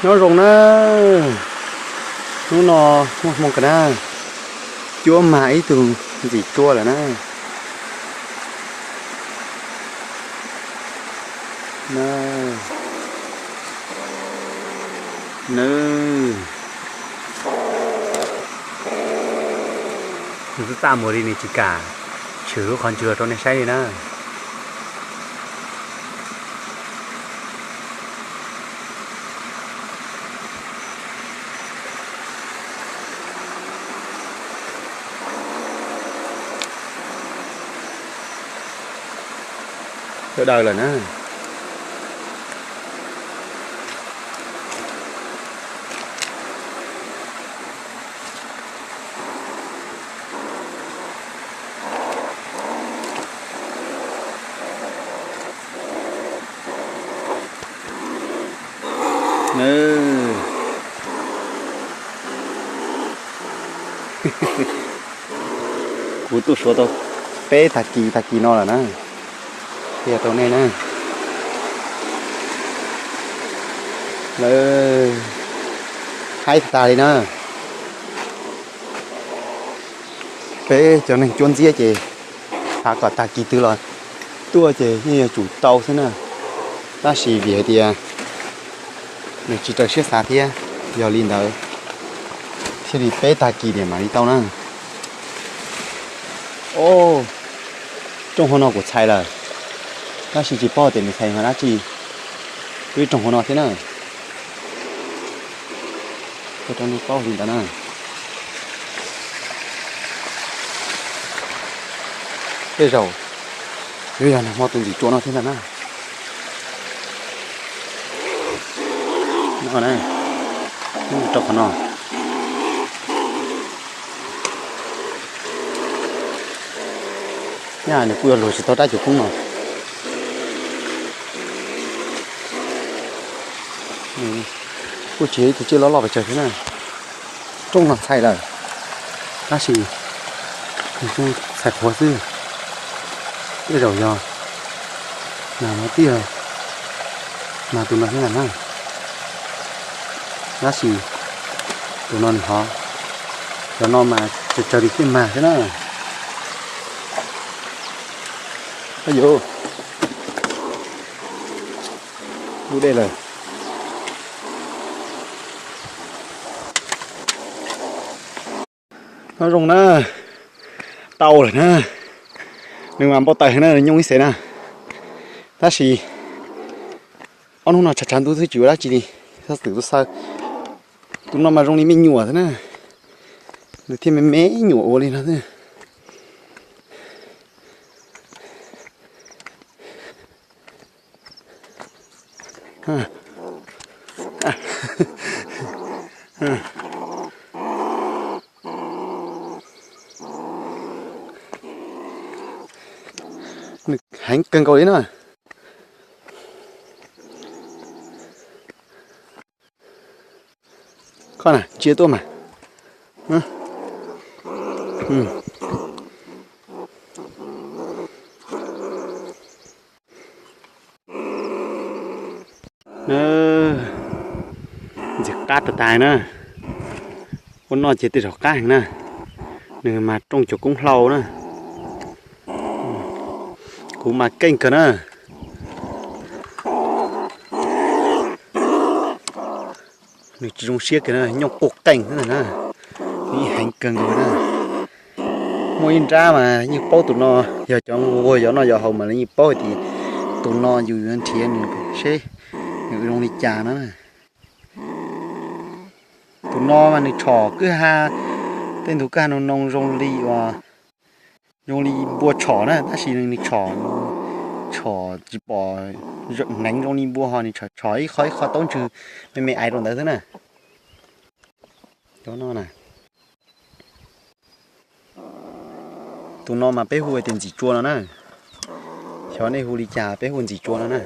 Nyob zoo na, hnub no muaj hmoo kawg na, cuab mag ib tug ntxim tsua lawm na. Nws, nws twb txaj muag li, nws tsis kam tshwm lub qhov ntswg rau nej saib li na. Sawv daws lawm na. Kuv tuaj suav tau peb tag kis tag kis no lawm na, qhia rau nej na. Lawv haib tag li na. Peb cov neeg cuab ntxiab ces xav kom tag kis twg los tuaj ces yeej yuav tsum tau xwb na. Tab sis vim hais tias nws tsis raws siab xav thiab, yog li ntawd thiaj li peb tag kis niam mam li tau na. Rooj hauv no kuv txhais lawm, tab sis tsis paub tias nws txhais mas dab tsi. Twb rooj hauv no thiab na. Ua rau nej paub li ntawd na. Tej zaum yuav yog nag hmo tus ntxim tsua no thiab ntag na. No na, rau qhov no. Nyaj nws kuj yuav luag tsis tau rab cov koob no. Kuj tsis yog ib tug tsiaj loj loj pes tsawg thiab na. Rooj no txhais lawm, tab sis nws txhais qhuav xwb. Tej zaum yog nag no twb yog nag tus no thiab ntag na. Tab sis tus no nws hov, cov no mas tsawg tsawg li thiaj mag thiab na. Yuav lub dej lawm. Nyob zoo na, tau lawm na. Nws mas npau taws heev na, nws nyooj ib xev na. Tab sis ob hnub no tshav tshav ntuj xwb tsis ua dab tsi li, xov xwm tuaj xaw. Tus no mas zoo li me nyuam xwb na, nws thiaj me me nyuam ua li no xwb. Nws heev kawg nkaus li na. Koj na, ntsia tuaj mas. Ntxim qab tas tas na. Ua noj ces tej zaum qab heev na. Nws mas rooj cov koob hlau na. Kuv mas keej kawg na. Nws tsis zoo siab kiag na, nyooj quaj qeej xwb ntag na. Nws yeej heev kawg nkaus na. Muaj ib nrab mas yeej paub tus no, yog cov nquag yov noj yov haus mas lawv yeej paub hais tias tus no yus yuav nrhiav nws seb nws zoo li cas no na. Tus no mas nws tshom kwj ha, tej ntug kwj ha noo noo zoo li uas, zoo li npua tshom na, tab sis nws tshom, tshom tsis pom hneev zoo li npua ho nws tshom tshom ib qho ib qho taub ntswg me me aiv rau ntawd xwb na. Cov no na. Tus no mas peb hu tias ntxim tsua no na. Xyov nej hu li cas, peb hu ntxim tsua no na.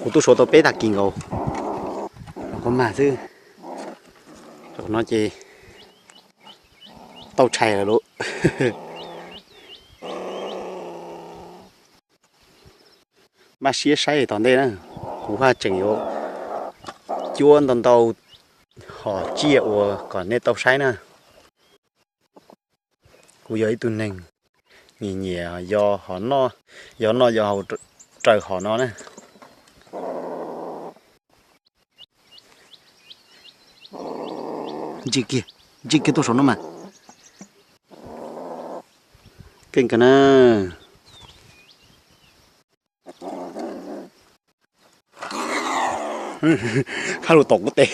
Kuv tuaj suav tau peb tag kis nkaus, los qhuav mag xwb. Zaum no ces tau tshais lawm lauj. Maj siab saib tom ntej na. Kuv haj tseem yuav cuab ntau ntau hom tsiaj ua kom nej tau saib na. Kuv yog ib tug neeg nyiam nyiam yos hom noj, yos noj yos haus raws hom no na. Ntsia kiag, ntsia kiag tuaj saum no mas. Keej kawg na. Hab lug tom kuv tes.